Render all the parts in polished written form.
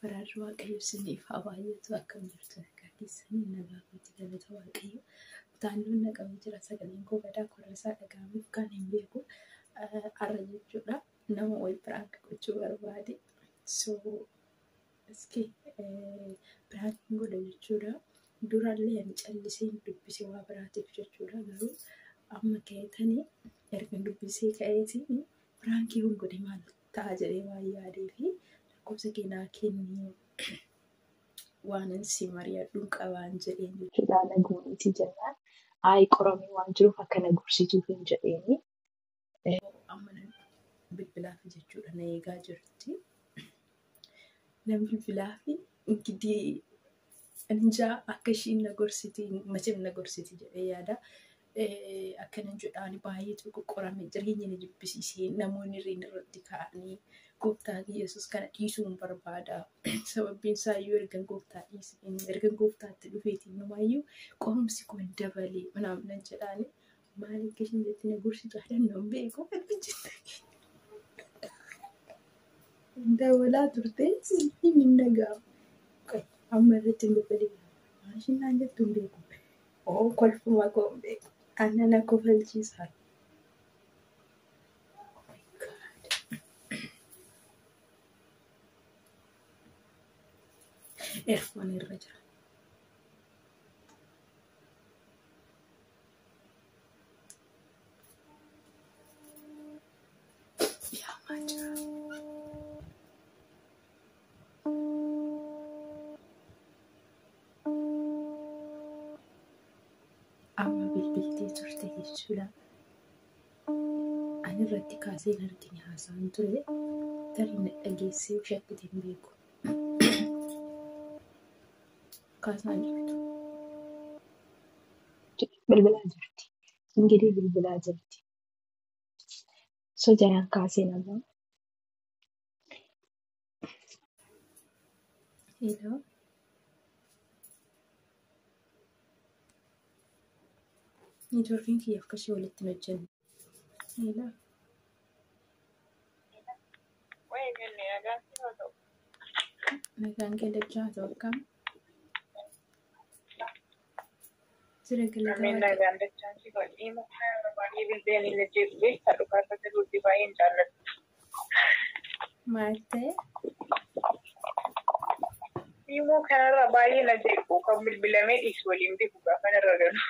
Araarri Waaqayyo isiniif haa baay'atu. Akkam jirtu nagaa keessanii nagaa kooti galata Waaqayyo. Utaannoon na qabee jira sagaleen koo badaa korrisaa dhaga'amuuf kan hin beeku. Har'a jechuudha nama wayii piraank gochuu barbaade. So iski piraank godha jechuudha. Durallee ani callisee dubbisee waa biraatiif jechuudha. Garuu amma ka'eetanii erga dubbisee ka'eetiin piraankii kun godhe maal ta'a jedhee waan yaadee fi lakkoofsa kee naa kenni waanan si mari'adhuun qabaan jedheen jechuudha. Na goonitii jennaan ayi qoramee waan jiruuf akka na gorsituuf hin jedheeni. Amma bilbilaaf jechuudha na eegaa jirti. Nan bilbilaafi ingiddii injaa akka ishiin na gorsiti machim na gorsiti jedhee yaada. Akkanan jedhaan baay'ee tokko qorame jireenya na jibbisiisee namoonni irreen irratti ka'anii gooftaa Yesuus kana dhiisuun barbaada. Sababbiin isaa iyyuu ergan gooftaa dhiisee ergan gooftaatti dhufeetiin numaayyuu qorumsi kun dabalee manaam jedhaani maal akka ishiin jetti na gorsitu adannoon beeku. Dabalaa turte hin dhaga'amu. Amma irratti hin bilbilee maal ishiin naan jettu hin beeku. Oo kolfuma koo hin beeku. Anna na kofalchiisa. Oh my God. Earphone irra jira. Yaamaa jira. Amma bilbiltee turte jechuudha. Ani irratti kaasee hin argine haasa'an ture. Tarii na dhageessee shakkite hin beeku. Kaasaan jirtu. Bilbilaa jirti. Ingirii bilbilaa jirti. So jalaan kaasee nama. Hello. Neetwoorkiin kiyya akka ishee walitti hin hojjenne. Hello. Wayii jennee nagaan si haa ta'u. Nagaan kee dachaa haa ta'u akkam? Jira galata Ameen Waaqayyo. nagaan dachaan si godhi. Maqaa yeroo baay'ee bilbilan illee jeequ beektaa dhugaa galuutti baay'een jaalladha. Maal ta'e? Dhimmoo kanarra baay'ee na jeequ kan bilbilamee dhiisu waliin beeku gaafa narra galu.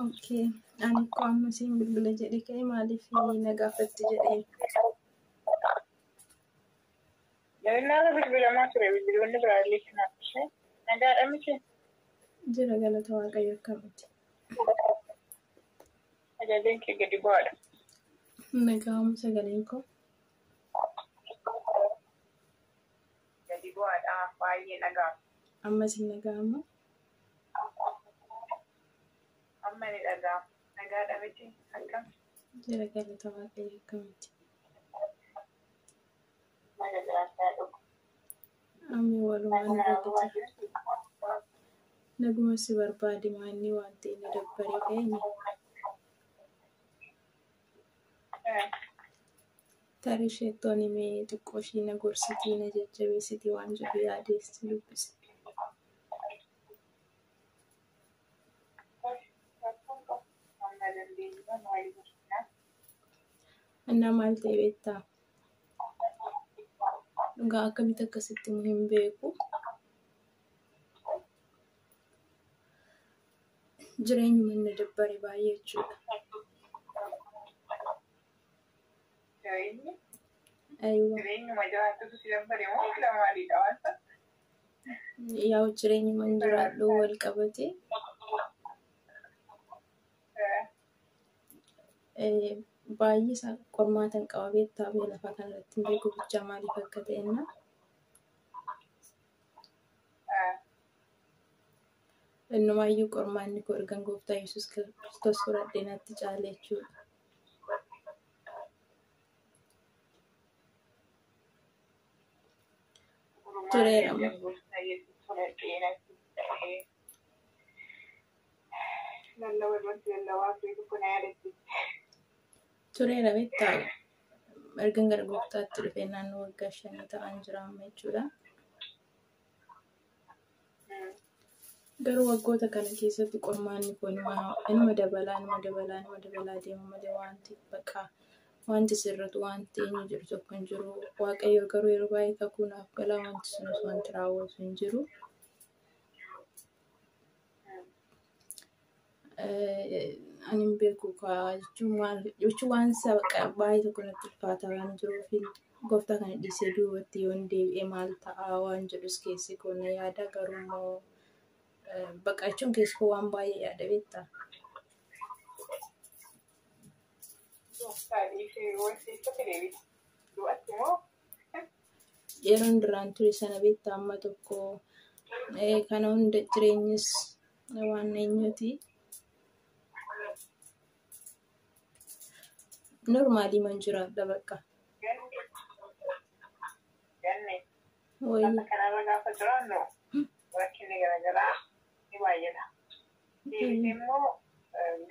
Okay. Ani koo amma siin bilbila jedhee ka'e maaliif na gaafatti jedhee. Jallinarra bilbilamaa ture bilbiloonni biraallee kanaaf ishee nagaadha miti. Jira galata Waaqayyo akkamitti? Sagaleen kee gadi bu'aadha. Nagaamu sagaleen koo. Gadi bu'aadha baay'ee nagaa. Ammas hin nagaamu. Amma ni dhaga'ama. Nagaadha miti akkam? Jira galata Waaqayyo akkamitti? Naga jiraachaa dhugu. Ammi walumaan Nagaa irra jira. Naguma si barbaade maanni waan ta'e na dabbaree ka'e. Tarii isheettoon himee xiqqoo ishii na gorsitii na jajjabeessitii waan jedhu yaadeessi dubbise. Innaa maal ta'e beektaa? Dhugaa akkamitti akkasitti himu hin beeku. Jireenyuma na dabbare baay'ee jechuudha. Jireenyi Ayiwa. jireenyuma jiraattutu si dabbare moo fila maaliidha waan ta'eef? Yaa'u jireenyuma hin jiraadhu wal qabate baay'ee isaa qormaatan qaba beektaa biyya lafaa kanarratti hin beeku bichaa maaliif akka ta'enna. Innumaayyuu qormaanni koo ergan gooftaa Yesuus Kiristoos fudhadhee natti caale jechuudha. Qormaanni Tureera ergan moo? gooftaa Yesuus fudhadhee natti ta'ee lallaba irratti lallabaa ture tokko na yaadachiise. Tureera beektaa ergan gara gooftaatti dhufee naannoo waggaa 5 ta'an jira amma jechuudha. Garuu waggoota kana keessatti qormaanni kun inuma dabalaa inuma dabalaa inuma dabalaa deema malee wanti baqa wanti sirratu wanti eenyu jiru tokko hin jiru. Waaqayyo garuu yeroo baay'ee kakuu naaf galaa wanti sunis wanti raawwatu hin jiru. Ani hin beeku jechuun maal jechuun waan isa baay'ee tokko natti ulfaataa waan jiruuf gooftaa kana dhiisee duubatti yoon deebi'e maal ta'a waan jedhus keessi koo na yaada garuu immoo baqa jechuun keessi koo waan baay'ee yaada beektaa. Gooftaa dhiisee yoo keessatti deebite du'atti moo? Yeroon duraan ture sana beektaa amma tokko kana hunda jireenyis waan eenyuti. Normaalii man jiraadha bakka. Ganne. Lafa kanarra gaafa jiraannu rakkinni garaagaraa ni baay'ata. Deebisee immoo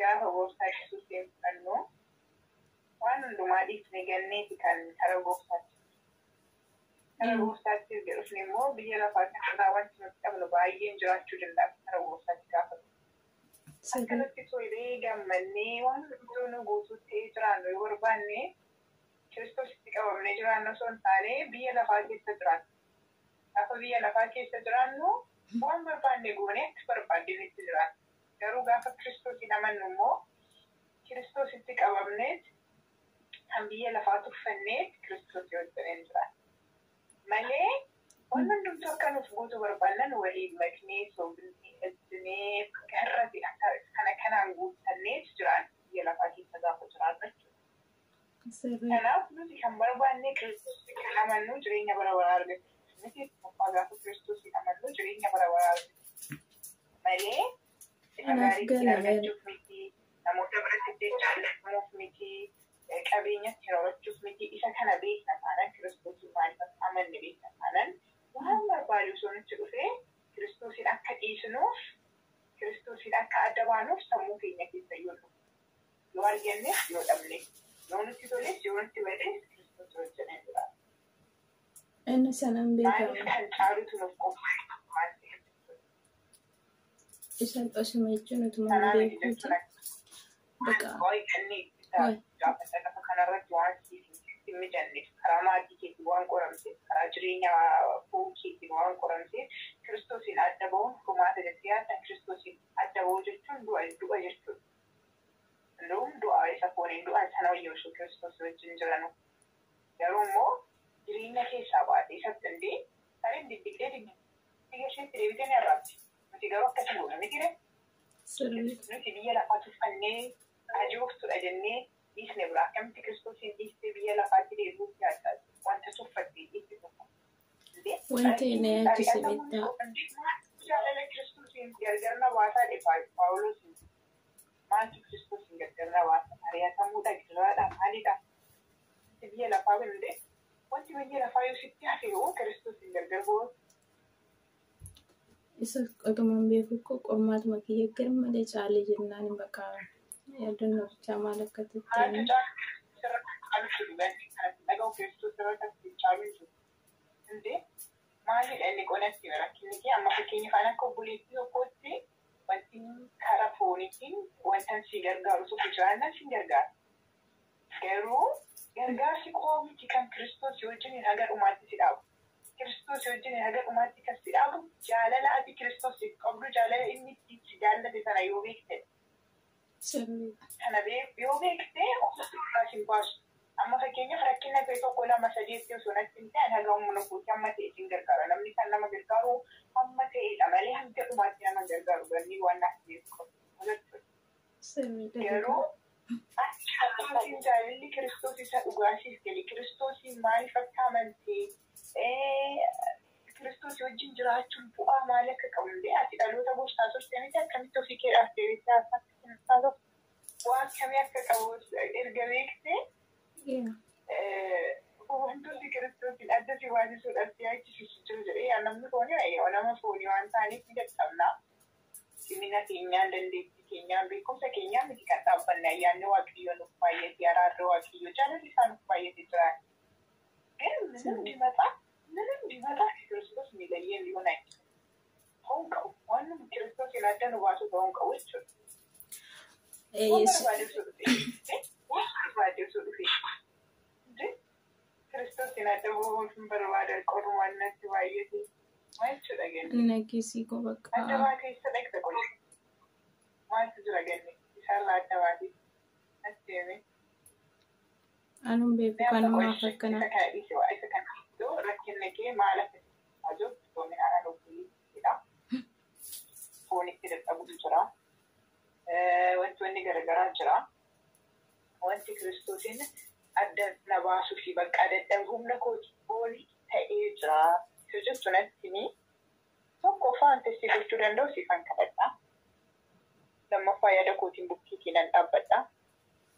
gaafa gooftaa Yesuusiin fudhannu waan hundumaa dhiifne ganneeti kan karaa gooftaatti. Karaa gooftaatti dhufne immoo biyya lafaa kanarraa wanti nuti qabnu baay'een jiraachuu danda'a karaa gooftaatti gaafa dhufu. Akkanatti tolee gammannee waan hundumtuu nu guutuutti jiraannu yoo barbaanne Kiristoositti qabamnee jiraannu osoo hin taane biyya lafaa keessa jiraannu. Gaafa biyya lafaa keessa jiraannu waan barbaanne goonee akka barbaannetti jiraanna. Garuu gaafa Kiristoosiin amannu immoo Kiristoositti qabamnee kan biyya lafaa tuffannee Kiristoosii wajjin jiraanna. Malee waan hundumtuu akka nuuf guutuu barbaannan waliin maknee soofnee ejjinee garratti akka kana kanaan guuttannee jiraanna biyya lafaa keessa gaafa jiraannu jechuudha. Kanaaf nuti kan barbaanne Kiristoositti kan amannu jireenya bara baraa argachuu miti tokkoffaa gaafa Kiristoosiin amannu jireenya bara baraa argachuu malee isa Kanaaf gaarii ittiin gala argachuuf miti namoota biratti jaallatamuuf miti qabeenya ittiin horachuuf miti isa kana beekna taanaan Kiristoosiin maaliif akka amanne beekna taanaan waan barbaadu osoo nutti dhufee Kiristoosiin akka dhiisnuuf Kiristoosiin akka adda baanuuf sammuu keenya keessa yoo dhufu yoo argannes yoo dhabnes yoo nutti toles yoo nutti bades Kiristoos wajjin jiraata. Inni sanaan Maaliif beekama. kan caalutu nuuf qophaa'e waan ta'eef. Isa osuma jechuun utuma hin Sanaa miti beekuuti. jechuun Baqa. Inni Waay. gaafa lafa kanarratti waan siif hin mijanneef karaa maatii keetiin waan qoramteef karaa jireenya foon keetiin waan qoramteef Kiristoosiin adda ba'uun furmaata jettee yaadda Kiristoosiin adda ba'uu jechuun du'a du'a jechuudha. Luun du'a isa fooniin du'an sana wayya osoo Kiristoos wajjin jiranu. Garuu immoo jireenya keessaa baatee isatti illee sareen diddiqee diddiga isheetti deebitee ni arraabdi. Nuti garuu akkasii goona miti ree? Sirrii. Nuti biyya lafaa tuffannee ajooftuudha jennee dhiisne bira akkamitti Kiristoosiin dhiistee biyya lafaatti deebi'uuf yaadda wanta tuffattee dhiiste tokko. Wanti na yaachise beektaa. Jaalala Kiristoosiin gargar na baasaa dhe Paawuloosiin. Maaltu Kiristoosiin gargar na baasa? Ari'atamuudha, giraadha, maalidha? Biyya lafaa hundee wanti biyya lafaa yoo sitti hafe hoo Kiristoosiin gargar ba'u. Isa otuma hin beeku koo qormaatuma kiyya gar malee caalee jennaan bakka yaadannoo bichaa maal akka Maaltu ta'e caalu sirra kan caalu jiru ganni kanatti dhaga'u Kiristoos sirra kan caalu jiru. Hundee maalidha inni qonatti rakkinni kee amma fakkeenya faana akka obboleettii tokkootti wanti karaa fooniitiin wanta si gargaaru tokko jiraannaan si gargaara. Garuu gargaarsi koo miti kan Kiristoos wajjin haga dhumaatti si dhaabu. Kiristoos wajjin haga dhumaatti kan si dhaabu jaalala ati Kiristoosiif qabdu jaalala inni ittiin si jaallate sana yoo beekte sirrii. kana yoo beekte ofirraa sin baasu. Amma fakkeenyaaf rakkina ta'e tokko lama sadeetti osoo natti hin ta'in haga humna kootii hamma ta'e sin gargaara. Namni kan nama gargaaru hamma ta'edha malee hanga dhumaatti nama gargaaru ganni waan naaf beeku qabu jechuudha. Sirrii. Garuu Kiristoosiin jaalalli Kiristoos isa dhugaasiif gale Kiristoosiin maaliif akka amante Kiristoos wajjin jiraachuun bu'aa maal akka qabu illee ati dhaloota gooftaa turte miti akkamitti ofii keedhaaf deebitee haasa'u bu'aa akkamii akka qabu erga beekte wantoonni Kiristoosiin adda si baasisuudhaaf si yaachisiisu jiru jedhee namni foonii nama foonii waan ta'aniif ni dadhabna. Cimina keenyaan dandeettii keenyaan beekumsa keenyaan miti kan dhaabbanne ayyaanni Waaqayyoo nuuf baay'ate araarri Waaqayyoo jaalalli isaa nuuf baay'ate jiraan. ግን ምንም ቢመጣ ምንም ቢመጣ ከክርስቶስ የሚለየን ሊሆን አይችልም። ሰው Kiristoosiin adda nu baasu ta'uu hin qabu jechuudha. Waan barbaade osoo dhufe. Waan barbaade osoo dhufe. Kiristoosiin adda bahuuf hin barbaada qormaan natti baay'ate. Maal jechuudha ganni? Nageessii koo bakka. Adda baatee isa dhaqxa qola. Maaltu jira ganni? Isaarraa adda baatee. Natti himi. Anuun beeku kanumaaf akkana. Isa kana dhiise waa isa kana iddoo rakkinni kee maal akka ajoobtu doominaan obboleettiidha. Foonitti dadhabutu jira. Wantoonni garaagaraa jira. Wanti Kiristoosiin adda na baasuu fi bakka dadhabu humna kootii olii ta'ee jira. Isa jettu natti himi. Tokkoffaa wanti si gochuu danda'u siifan kadhadha. Lammaffaa yaada kootiin bukkeetii nan dhaabbadha.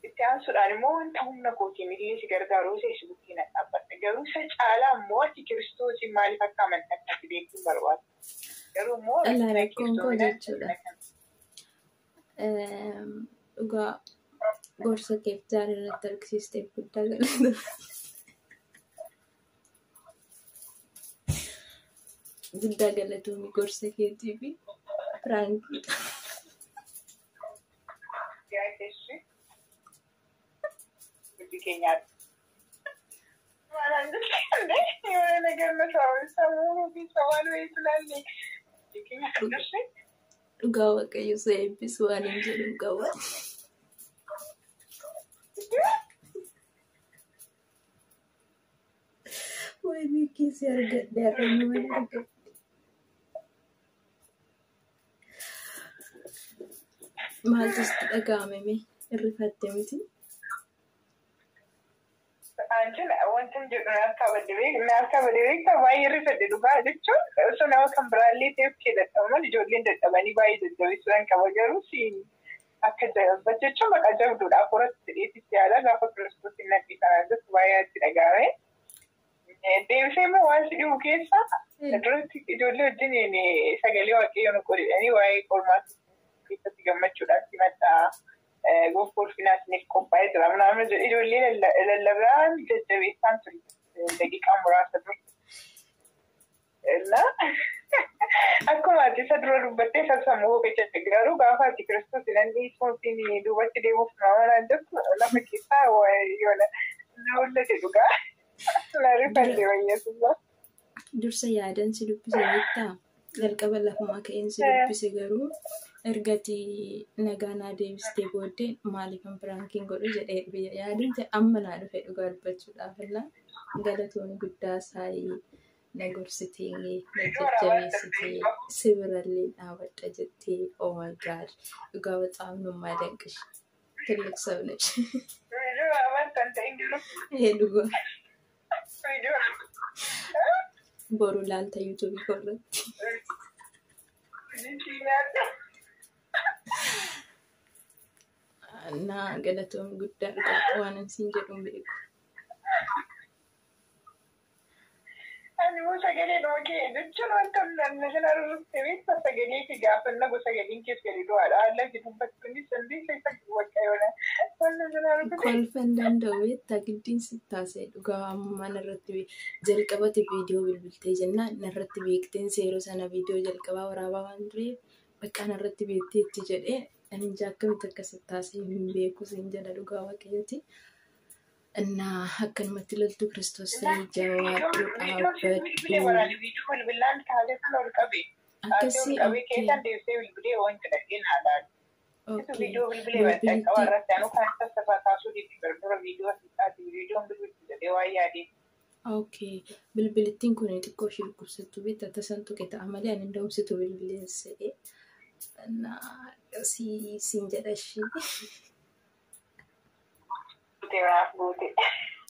Itti aansuudhaan immoo wanta humna kootiin illee si gargaaru isa bukkee nan dhaabbadha. Garuu isa caalaa immoo ati Kiristoosiin maaliif akka amantan ati beekuun barbaada. Garuu immoo Dhala rakkoon koo jechuudha. Dhugaa gorsa keef jaalala irratti argisiisteef guddaa galata. Guddaa galatoomi gorsa keetii fi piraankii. Hojii keenyaatti. የሆነ ነገር ሰዋል ወይ ትላለች። Dhugaa Waaqayyo si eebbisu waan hin jedhu hin qabu. Wayinii keessi argadhe har'a nama argadhe. Maaltu sitti dhaga'ame mee? Irrifatte miti? Anjin wanti jedhu naaf kabadde beektaa baay'ee rifadhe dhugaa jechuun osoo nama kan biraallee ta'eef kee dadhabaman ijoolleen dadhabanii baay'ee jajjabeessuudhaan qaba garuu siin akka jabba jechuun maqaa jabduudha hafuuratti jedheetis yaala gaafa Kiristoos hin naqi sanaan jettu baay'ee natti dhaga'ame. Deebisee immoo waan si dhibu keessa duratti ijoollee wajjin sagalee Waaqayyoo nu godhanii waa'ee qormaata keessatti gammachuudhaan simadhaa. Gooftaa ulfinaa isiniif qophaa'ee jira. Namni ijoollee lallabaan jajjabeessaan ture daqiiqaa muraasa dura. Akkuma ati isa dura dubbattee isa sammuu hojjette garuu gaafa ati Kiristoos nan dhiisuutiin duubatti deemuuf nama naan jettu lafa keessaa yoona na hollate dhugaa. Na rifadhe wayyeessuudha. Dursa yaadan si dubbise jettaa? Jalqaba lafumaa ka'een si dubbise garuu ergati nagaa naa deebistee booddee maaliifan piraankiin godhu jedhee biyya yaadin ta'e amma naa dhufe dhugaa dubbachuudhaaf illaa galatoon guddaa saayii na gorsitee na jajjabeessitee si birallee dhaabadha jettee oh my god dhugaa በጣም ነው የማደንቅሽ ትልቅ ሰው ነሽ። ይሄ dhugaa boru laalta yuutuubii korratti. እና galatoon guddaa dhugaa waan siin jedhu hin beeku. Ani immoo sagalee dhuma kee jechuun wanta namni sana rurrukte beektaa sagalee kee gaafanna gosa sagaleen kees gadi du'aadha. Haala kee dubbattuunis sandii keessa bakka yoona. Wanna sana rurrukte. Kolfa hin danda'u beektaa giddiin si taasise dhugaa amma narratti jalqabate viidiyoo bilbiltee jennaan narratti beekteen seeroo sana viidiyoo jalqabaa waraabaa waan tureef bakka narratti beekteetti jedhee ani ija akkamitti akka si taasise hin beeku siin jedha dhugaa Waaqayyooti. እና akkanumatti loltuu Kiristoos ta'ee jabaadhu dhaabbadhu. Viidiyoo bilbilaan kaasee sana ol qabe. Kaasee ol Akkasii qabee keessaan deebisee bilbilee wanti dhaqeen haadhaan. Viidiyoo bilbilee bakka irratti anu kan sassaabaa kaasuu didi dura viidiyoo asitti viidiyoon bilbiltu jedhee waan yaadee. Okay. Bilbilittiin kun xiqqoo ishee dhukkubsattu beektaa tasan tuqe ta'a malee ani hin bilbileen se'ee. እና siin jedha ishee. Guute naaf guute.